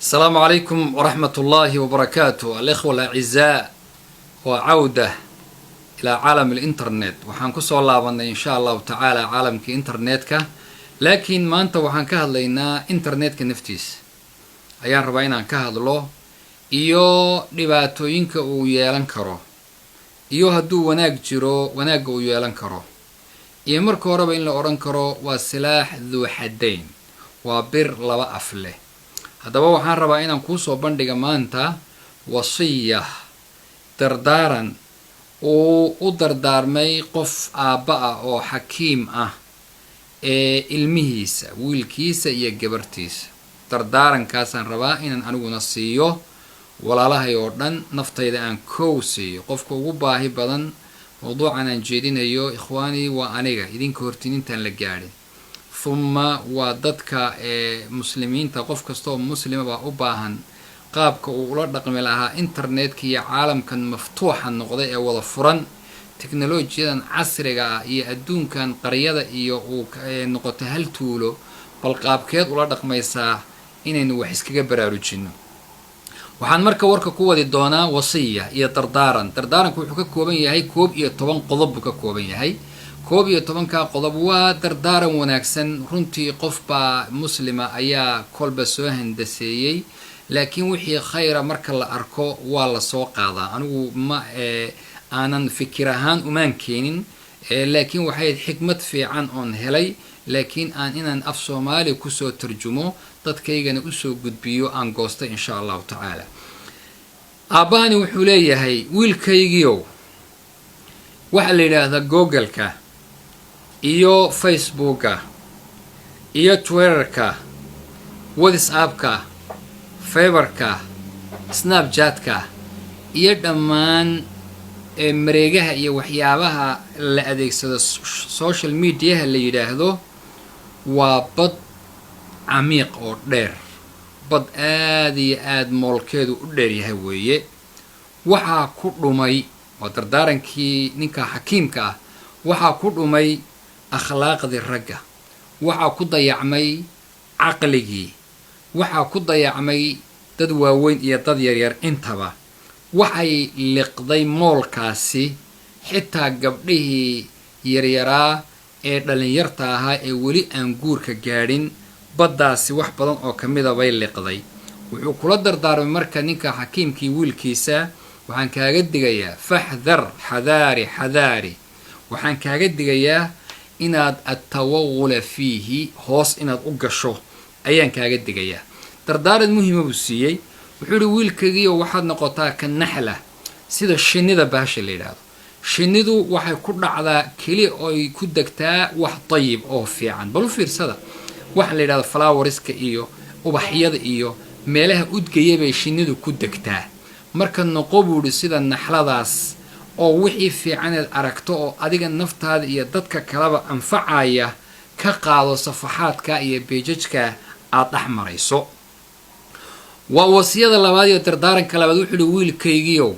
السلام عليكم ورحمة الله وبركاته، الإخوة الأعزاء، وعودة إلى عالم الإنترنت. Waxaan kusoo laabanay, insha Allahu tacaala, caalamkii internetka, laakiin maanta waxaan ka hadlaynaa internetka naftiisa ayaan rabaa inaan ka hadlo, iyo dhibaatooyinka uu yeelan karo, iyo hadduu wanaag jiro wanaagga uu yeelan karo, iyo marka horeba in la odhan karo waa سلاح ذو حدين, waa bir laba af leh. Haddaba waxaan rabaa inaan kuusoo bandhiga maanta wasiya, dardaaran uu u dardaarmay qof aabba ah oo xakiim ah ee ilmihiisa, wiilkiisa iyo gabartiisa. Dardaarankaasaan rabaa inaan aniguna siiyo walaalahay oo dhan, naftayda aan kow siiyo. Qofka ugu baahi badan mawduucan aan jeedinayo, ikhwaanii, waa aniga, idinka hortiin intaan la gaadhin, thumma waa dadka ee muslimiinta. Qof kasta oo muslima baa u baahan qaabka uu ula dhaqmi lahaa internetka iyo caalamkan maftuuxa noqday ee wada furan, teknolojiyadan casriga ah iyo adduunkan qaryada iyo uu noqotay hal tuulo. Bal qaabkeed ula dhaqmaysaa inaynu wax iskaga baraarujino? Waxaan marka warka ku wadi doonaa wasiya iyo dardaaran. Dardaaranku wuxuu ka kooban yahay 11 qodob buu ka kooban yahay. 11-ka qodob waa dardaaran wanaagsan runtii. Qof baa muslima ayaa kolba soo handaseeyey, laakiin wixii khayra marka la arko waa lasoo qaadaa. Anigu ma aanan fikir ahaan umaan keenin, laakiin waxay xikmad fiican oon helay, laakiin aan inaan af Soomaali kusoo tarjumo, dadkaygana usoo gudbiyo aan goostay, insha Allahu tacaala. Aabbahani wuxuu leeyahay: "Wiilkaygiiow, waxaa la yidhaahdaa Google-ka iyo Facebooka iyo Twitterka, WhatsAppka, Viberka, Snapchatka iyo dhammaan mareegaha iyo waxyaabaha la adeegsado, social mediaha la yidhaahdo, waa bad camiiq oo dheer, bad aada iyo aada moolkeedu u dheer yahay weeye. Waxaa ku dhumay," waa dardaarankii ninka xakiimka ah, "waxaa ku dhumay akhlaaqdii ragga, waxaa ku dayacmay caqligii, waxaa ku dayacmay dad waaweyn iyo dad yaryar intaba. Waxay liqday moolkaasi xitaa gabdhihii yaryaraa ee dhalinyarta ahaa ee weli aan guurka gaadhin. Baddaasi wax badan oo ka mida bay liqday." Wuxuu kula dardaarmay marka ninka xakiimkii wiilkiisa: "Waxaan kaaga digayaa, فاحذر, حذار حذار, waxaan kaaga digayaa inaad التوغل فيه, hoos inaad u gasho ayaan kaaga digayaa." Dardaaran muhima buu siiyey. Wuxuu yihi: "Wiilkagiio, waxaad noqotaa كالنحلة, sida shinnida baasha la yidhaahdo. Shinnidu waxay ku dhacdaa keli oy ku degtaa wax dayib oo fiican. Bal u fiirsada, waxa la yidhahdo flowerska iyo ubaxyada iyo meelaha udgaya bay shinnidu ku degtaa. Marka noqo," buu yihi, "sida naxladaas oo wixii fiicaneed aragto oo adiga naftaada iyo dadka kaleba anfacaya ka qaado safaxaadka iyo pages-ka aada dhex marayso." Waa wasiyada labaad iyo dardaaranka labaad. Wuxuu uhi: "Wiilkaygiiow,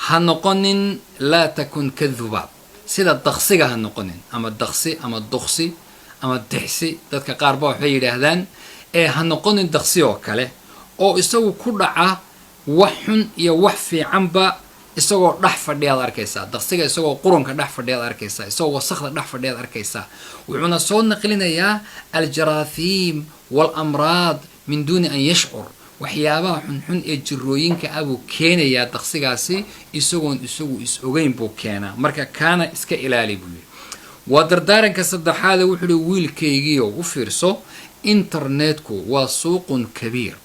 ha noqonin, لا تكن كالذباب, sida daqsiga ha noqonin, ama daqsi ama duqsi ama dixsi, dadka qaar ba waxay yidhaahdaan, ee ha noqonin daqsi oo kale oo isagu ku dhaca wax xun iyo wax fiicanba isagoo dhex fadhiyaad arkaysaa. Daqsiga isagoo qurunka dhex fadhiyaad arkaysaa, isagoo wasakda dhex fadhiyaad arkaysaa. Wuxuuna soo naqlinayaa الجراثيم والأمراض من دون أن يشعر. Waxyaabaha xunxun ee jirooyinka ah buu keenayaa daqsigaasi, isagoon isagu is ogeyn buu keenaa. Marka kaana iska ilaali," buu yidhi. Waa dardaaranka saddexaade. Wuxuu uhi: "Wiilkaygiio, u fiirso, internetku waa سوق كبير,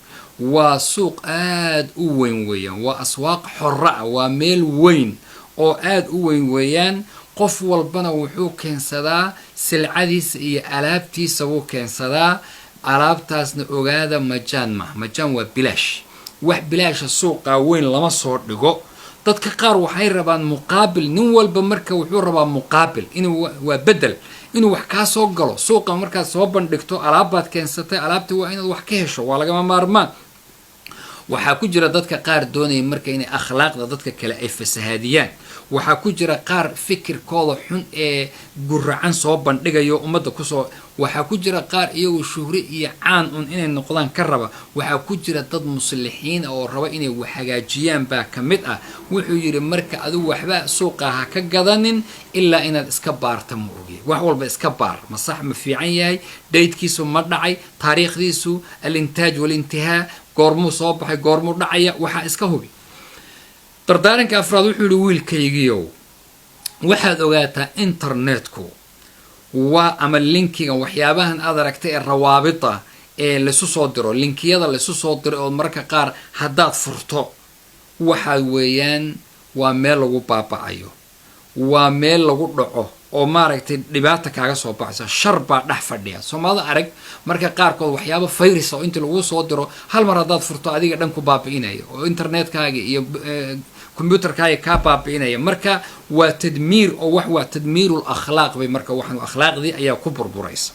waa suuq aada u weyn weeyaan, waa aswaaq xora ah, waa meel weyn oo aada u weyn weeyaan. Qof walbana wuxuu keensadaa silcadiisa iyo alaabtiisa wuu keensadaa. Alaabtaasna ogaada, majaan maaha. Majaan waa bilaash. Wax bilaasha suuqa weyn lama soo dhigo. Dadka qaar waxay rabaan muqaabil. Nin walba marka wuxuu rabaa muqaabil, inuu waa bedel, inuu wax kaa soo galo. Suuqa markaad soo bandhigto alaabbaad keensatay, alaabtii waa inaad wax ka hesho, waa lagama maarmaan. Waxaa ku jira dadka qaar doonaya marka inay akhlaaqda dadka kale ay fasahaadiyaan. Waxay Waxaa ku jira qaar fikirkooda xun ee guracan soo bandhigayo ummadda kusoo. Waxaa ku jira qaar iyagu shuhre iyo caan un inay noqdaan ka raba. Waxaa ku jira dad muslixiin oo raba inay wax hagaajiyaan baa ka mid ah. Wuxuu yidhi, marka adigu waxba suuqa ha ka gadanin ilaa inaad iska baarta ma ogi. Wax walba iska baar, ma sax, ma fiican yahay, daydkiisu ma dhacay, taariikhdiisu, الإنتاج والانتهاء, goormuu soo baxay, goormuu dhacaya, waxaa iska hubi. Dardaaranka afraad wuxuu yihi, wiilkaygiiow, waxaad ogaataa internetku waa ama linkigan, waxyaabahan aad aragtay ee rawaabita ee laysu soo diro, linkiyada laysu soo diro oo mararka qaar haddaad furto, waxaa weeyaan waa meel lagu baaba-ayo, waa meel lagu dhaco oo maaragtay dhibaata kaaga soo baxaysa, shar baa dhex fadhiya. Soomaalida arag marka qaarkood waxyaaba fayrisa oo intii lagu soo diro hal mar haddaad furto adiga dhan ku baabi'inaya oo internetkaaga iyo computerkaaga kaa baabi'inaya. Marka waa تدمير oo wax waa تدمير الأخلاق bay. Marka waxaan akhlaaqdii ayaa ku burburaysa.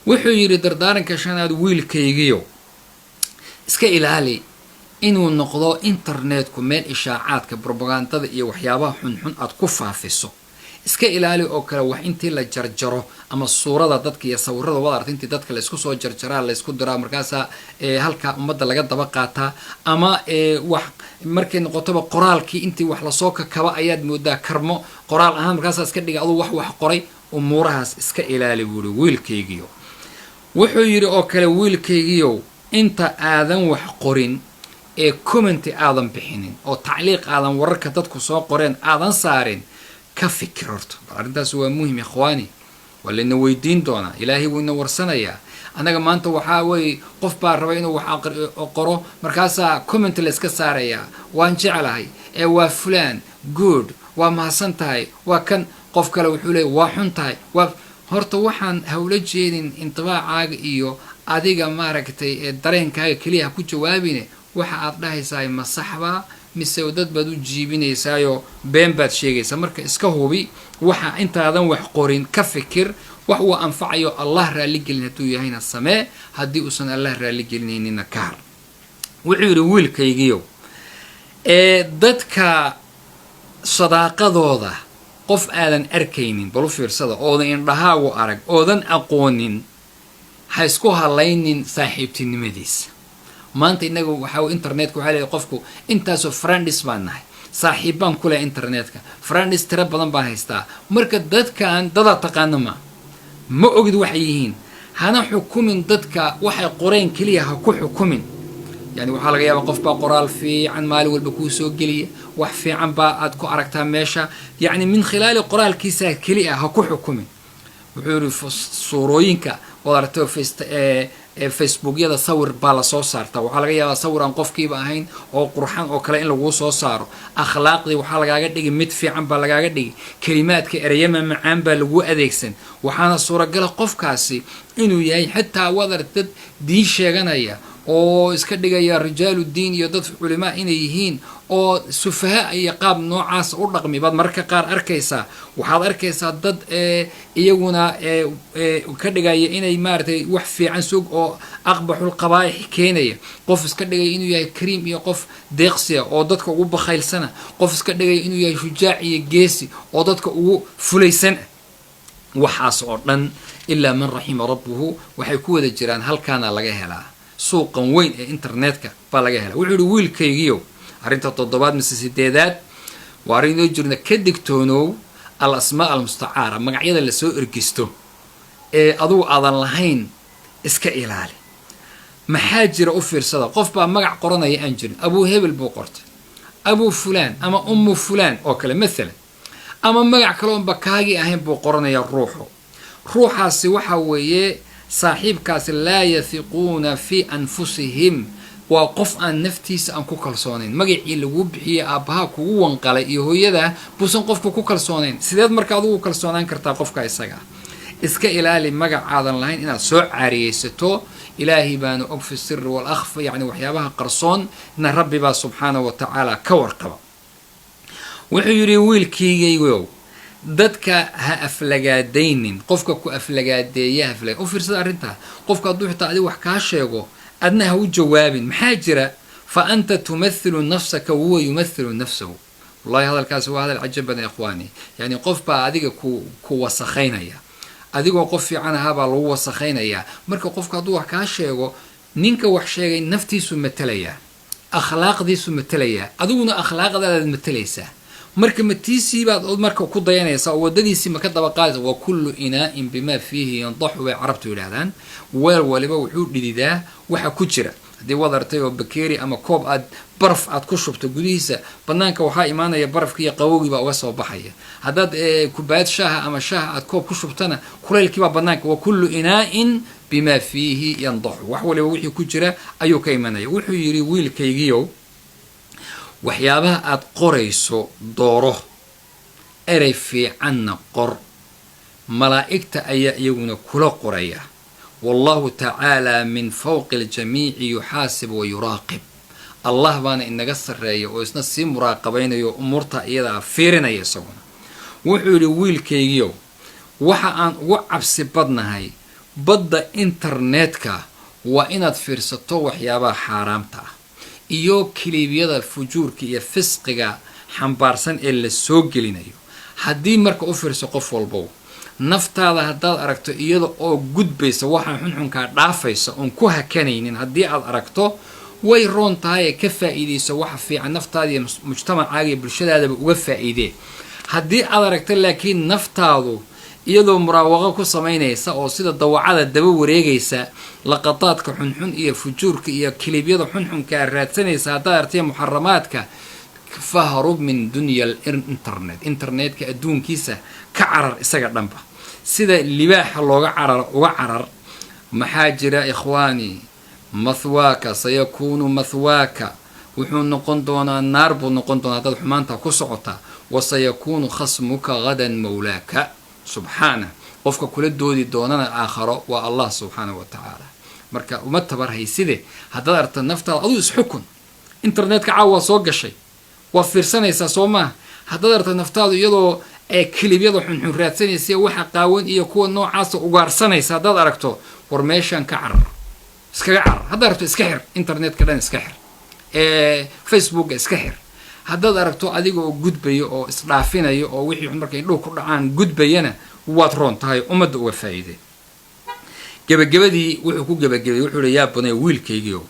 Wuxuu yidhi dardaaranka shanaad, wiilkaygiyo, iska ilaali inuu noqdo internetku meel ishaacaadka, brobagandada iyo waxyaabaha xunxun aad ku faafiso. Iska ilaali oo kale wax intii la jarjaro ama suurada dadka iyo sawirada wad aragta intii dadka laysku soo jarjaraa, laysku diraa, markaasaa halkaa ummadda laga daba qaataa. Ama wax markay noqotoba qoraalkii intii wax lasoo kakaba ayaad moodaa karmo qoraal ahaan, markaasaa iska dhiga aduu wax qoray. Umuurahaas iska ilaali, buuri wiilkaygiyo. Wuxuu yidhi oo kale, wiilkaygiyow, inta aadan wax qorin ee comment aadan bixinin oo tacliiq aadan wararka dadku soo qoreen aadan saarin, ka fikir horta. Bal arrintaas waa muhim, ikhwaani. Waa layna weydiin doonaa, Ilaahay wuu ina warsanayaa. Annaga maanta waxaa weeye qof baa raba inuu wax qoro, markaasaa comment la iska saarayaa: waan jeclahay, ee waa fulan, good, waa mahadsan tahay, waa kan. Qof kale wuxuu leeyay waa xun tahay. Waa horta waxaan hawla jeedin intibaacaaga iyo adiga maaragtay ee dareenkaaga keliya ha ku jawaabine. Waxa aad dhahaysaa ma saxbaa mise dad baad u jiibinaysaayo been baad sheegaysaa? Marka iska hubi waxa intaadan wax qorin, ka fikir. Wax uu anfacayo, Allah raalligelin hadduu yahayna samee, haddii uusan Allah raalligelinayninna ka har. Wuxuu yidhi, wiilkaygiyow, ee dadka sadaaqadooda qof aadan arkaynin, bal u fiirsada, oodan indhahaagu arag, oodan aqoonin, ha isku halaynin saaxiibtinimadiisa. Maanta innaga waxaa internetka waxaa leeyahay qofku intaasoo friends baan nahay, saaxiib baan ku leh internetka, friends tiro badan baan haystaa. Marka dadkan dadaa taqaana ma ogid waxay yihiin, hana xukumin. Dadka waxay qoreen keliya ha ku xukumin. Yani waxaa laga yaabaa qof baa qoraal fiican maalin walba kuu soo geliya, wax fiican baa aad ku aragtaa meesha, yacni من خلال qoraalkiisa keli ah ha ku xukumin. Wuxuu yihi, suurooyinka waad aragtay, Facebookyada sawir baa lasoo saartaa. Waxaa laga yaabaa sawir aan qofkiiba ahayn oo qurxan oo kale in laguu soo saaro. Akhlaaqdii waxaa lagaaga dhigi mid fiican baa lagaaga dhigi, kelimaadka ereyama macaan baa laguu adeegsan. Waxaana suuragala qofkaasi inuu yahay xitaa, waad aragtay, dad diin sheeganaya oo iska dhigaya رجال الدين iyo dad culimaa inay yihiin oo sufaha iyo qaab noocaas u dhaqmi baad mararka qaar arkaysaa. Waxaad arkaysaa dad iyaguna ka dhigaya inay maaragtay wax fiican sug oo أقبح القبائح keenaya. Qof iska dhigaya inuu yahay kariim iyo qof deeqsiya oo dadka ugu bakhaylsana, qof iska dhigaya inuu yahay shujaac iyo geesi oo dadka ugu fulaysan. Waxaas oo dhan إلا من رحم ربه waxay ku wada jiraan halkaana laga helaa, suuqan weyn ee internetka baa laga helaa. Wuxuu yihi, wiilkaygiyow, arrinta toddobaad mise sideedaad waa arrin inoo jirna: ka digtoonow الأسماء المستعارة, magacyada lasoo ergisto ee adugu aadan lahayn, iska ilaali. Maxaa jira? U fiirsada, qof baa magac qoranaya aan jirin. Abuu hebel buu qortay, abuu fulaan ama ummu fulaan oo kale mathalan, ama magac kale oonba kaagii ahayn buu qoranaya ruuxu. Ruuxaasi waxa weeye saaxiibkaasi لا يثقون في أنفسهم, waa qof aan naftiisa aan ku kalsoonayn. Magacii laguu bixiyey, aabbaha kugu wanqalay iyo hooyada, buusan qofku ku kalsoonayn. Sideed marka adugu kalsoonaan kartaa qofka isaga? Iska ilaali magacaadan lahayn inaad soo caariyeysato. Ilaahay baana og في السر والأخفى, yani waxyaabaha qarsoon na Rabbi baa subxaanahu wa tacaala ka warqaba. Wuxuu yidhi, wiilkiigaygow, dadka ha aflagaadaynin. Qofka ku aflagaadeeya aflaga u fiirsada arrintaa. Qofka hadduu xitaa adiga wax kaa sheego, adna ha u jawaabin. Maxaa jira? فأنت تمثل نفسك وهو يمثل نفسه. Wallahi hadalkaasi waa hadal cajab badan, ikhwaani. Yani qof baa adiga ku wasakhaynaya, adigoo qof fiican ahaa baa lagu wasakhaynayaa. Marka qofku hadduu wax kaa sheego, ninka wax sheegay naftiisu matelayaa, akhlaaqdiisu matelayaa, adiguna akhlaaqdaadaad matelaysaa. Marka matiisii baad marka ku dayanaysaa oo waddadiisii ma ka daba qaadaysa. وكل إناء بما فيه ينضح bay Carabtu yidhahdaan. Weel waliba wuxuu dhididaa waxa ku jira. Haddii waad artay oo bakeeri ama koob aad baraf aad ku shubto gudihiisa, banaanka waxaa imaanaya barafkii iyo qabowgii baa uga soo baxaya. Haddaad kubaayad shaaha ama shaaha aad koob ku shubtana, kulaylkiibaa banaanka. وكل إناء بما فيه ينضح, wax waliba wixii ku jira ayuu ka imanaya. Wuxuu yidhi: "Wiilkaygiyow, waxyaabaha aad qorayso dooro, erey fiicanna qor, malaa'igta ayaa iyaguna kula qoraya. والله تعالى من فوق الجميع يحاسب ويراقب." Allah baana inaga sarreeya oo isna sii muraaqabaynayo, umuurta iyadaa fiirinaya isaguna. Wuxuu yidhi: "Wiilkaygiyow, waxa aan ugu cabsi badnahay badda internetka waa inaad fiirsato waxyaabaha xaaraamta ah iyo kiliibyada fujuurka iyo fisqiga xambaarsan ee la soo gelinayo." Haddii marka u fiirso, qof walbow, naftaada haddaad aragto iyada oo gudbaysa, waxaa xunxunkaa dhaafaysa oon ku hakanaynin haddii aad aragto, way roon tahay ee ka faa'iideyso waxa fiican, naftaada iyo mujtamacaaga iyo bulshadaadaba uga faa'iidee. Haddii aad aragto laakiin naftaadu iyadoo muraawaqo ku samaynaysa oo sida dawacada daba wareegaysa, laqadaadka xunxun iyo fujuurka iyo kilibyada xunxunkaa raadsanaysa haddaad aragtay, muxaramaadka, فاهرب من دنيا الإنترنت, internetka adduunkiisa ka carar isaga dhanba, sida libaaxa looga carar uga carar. Maxaa jira, ikhwaani? مثواك سيكون مثواك, wuxuu noqon doonaa naar buu noqon doonaa haddaad xumaanta ku socotaa. وسيكون خصمك غدا مولاك سبحانه, qofka kula doodi doonana aakharo waa Allah subxaanahu wa tacaala. Marka uma tabar hayside. Haddaad aragta naftaada, aduu isxukun. Internetka caawa waa soo gashay, waa fiirsanaysaa, soo maaha? Haddaad aragta naftaadu iyadoo ee kilibyada xunxun raadsanaysa, waxa qaawan iyo kuwa noocaasa ugaarsanaysa haddaad aragto, war meeshaan ka carar, iskaga carar. Haddaad aragto iska xir internetka dhan, iska xir Facebooka, iska xir. Haddaad aragto adiga oo gudbaya oo isdhaafinayo oo wixii markay indhuhu ku dhacaan gudbayana, waad roon tahay, ummadda uga faa'iidey. Gebagabadii wuxuu ku gebagabayay, wuxuu hi: "يا بني, wiilkaygiiow,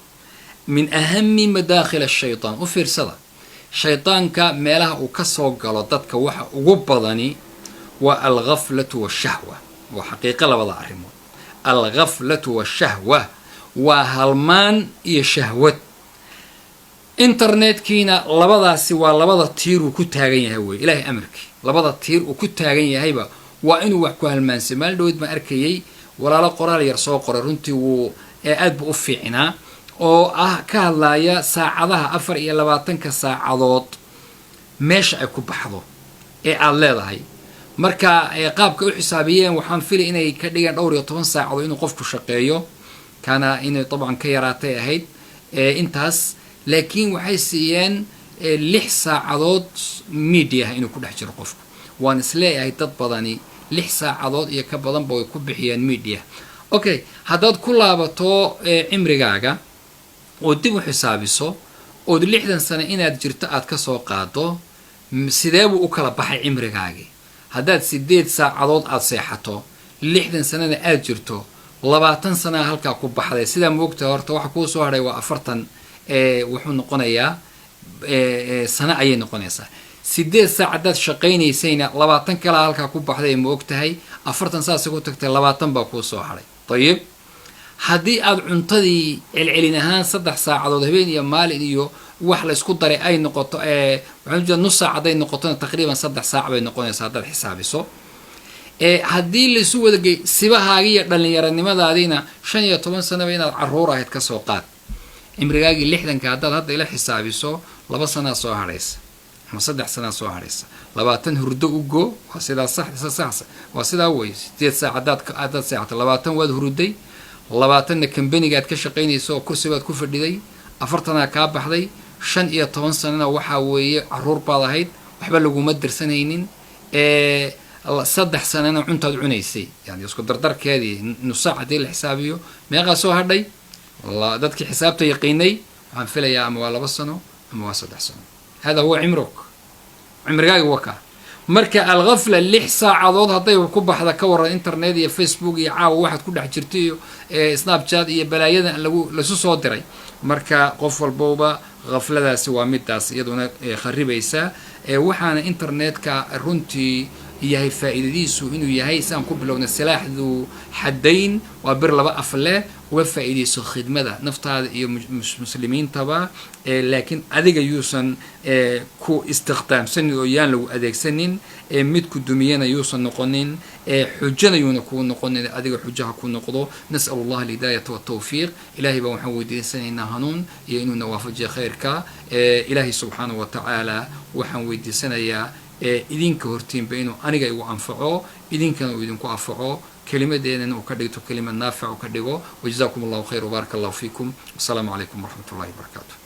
من أهم مداخل الشيطان," u fiirsada, shaydaanka meelaha uu ka soo galo dadka waxa ugu badani waa الغفلة والشهوة. Waa xaqiiqo labada arrimood. الغفلة والشهوة waa halmaan iyo shahwad. Internetkiina labadaasi waa labada tiir uu ku taagan yahay wey. Ilaahay amarkii, labada tiir uu ku taagan yahayba waa inuu wax ku halmaansay. Maalin dhaweyd baan arkayay walaalo qoraal yar soo qoray, runtii wuu aad buu u fiicnaa, oo ah ka hadlaya saacadaha, 24-ka saacadood meesha ay ku baxdo ee aada leedahay. Marka qaabka u xisaabiyeen, waxaan filay inay ka dhigeen dhowr iyo toban saacadood inuu qofku shaqeeyo, kaana inay dabcan ka yaraatay ahayd intaas, laakiin waxay siiyeen 6 saacadood mediaha inuu ku dhex jiro qofku. Waan isleeyahay dad badani 6 saacadood iyo ka badanba way ku bixiyaan media. Okay, haddaad ku laabato cimrigaaga oo dib u xisaabiso, ood 60 sano inaad jirto aad kasoo qaado, sidee buu u kala baxay cimrigaagii? Haddaad 8 saacadood aada seexato, 60 sanana aada jirto, 20 sanaa halkaa ku baxday. Sidaa moogtahay, horta waxa kuu soo hadhay waa 40, wuxuu noqonayaa sano ayay noqonaysaa. 8 saac haddaad shaqaynaysayna, 20 kalaa halkaa ku baxday, ma og tahay? 40 saasay ku tagtay, 20 baa kuu soo hadhay. Dayib, haddii aad cuntadii celcelin ahaan 3 saacadood habeen iyo maalin iyo wax la isku daray ay noqoto, waxaan ujeeda nus saac hadday noqotona, taqriiban 3 saac bay noqonaysaa haddaad xisaabiso. Haddii laisu wadagey sibahaagi iyo dhalinyaronimadaadiina, 15 sanaba inaad caruur ahayd kasoo qaad, cimrigaagii 60-ka haddaad hadda ila xisaabiso, 2 sanaa soo hadhaysa ama 3 sanaa soo hadhaysa. 20 hurdo u go, waa sidaa sax sax, waa sidaa wey. 8 saac haddaad seexato, 20 waad huruday, 20-na kambanigaad ka shaqaynaysa oo kursi baad ku fadhiday, 40-aa kaa baxday. 15 sanana waxaa weeye caruur baad ahayd, waxba laguma dirsanaynin. 3 sanana cuntaad cunaysay. Yani isku dardarkeedii nus saac haddii la xisaabiyo, meeqaa soo hadhay? Dadkii xisaabta yaqiinay waxaan filayaa ama waa 2 sano ama waa 3 sano. هذا هو عمرك. Cimrigaaga waka. Marka alghafla 6 saacadood hadday ku baxda, ka waran internet iyo Facebook iyo caawa waxaad ku dhex jirta iyo Snapchat iyo balaayada lagu lasu soo diray? Marka qof walbowba khafladaasi waa midaas iyaduna kharibaysa. Waxaana internetka runtii yahay faa'iidadiisu inuu yahay, sidaan ku bilowna, silaax duu xaddayn, waa bir laba af leh. Uga faa'iidayso khidmada naftaada iyo muslimiintaba, laakiin adiga yuusan ku istikhdaamsanin oo yaan lagu adeegsanin. Mid ku dumiyana yuusan noqonin, xujana yuuna kuu noqonin, adiga xujaha ku noqdo. Nas'al Allah alhidaayata waltawfiiq. Ilahay baan waxaan weydiisanaynaa hanuun iyo inuuna waafajiyo khayrka. Ilaahay subxaanahu wa tacaala waxaan weydiisanayaa idinka hortiinba inuu aniga igu anfaco, idinkana uu idinku anfaco, kelimadeedana uu ka dhigto kelimad naafic uu ka dhigo. Wajazakum Allahu khayr wbaaraka Allahu fiikum. Wasalaamu calaykum waraxmat ullahi wabarakaatu.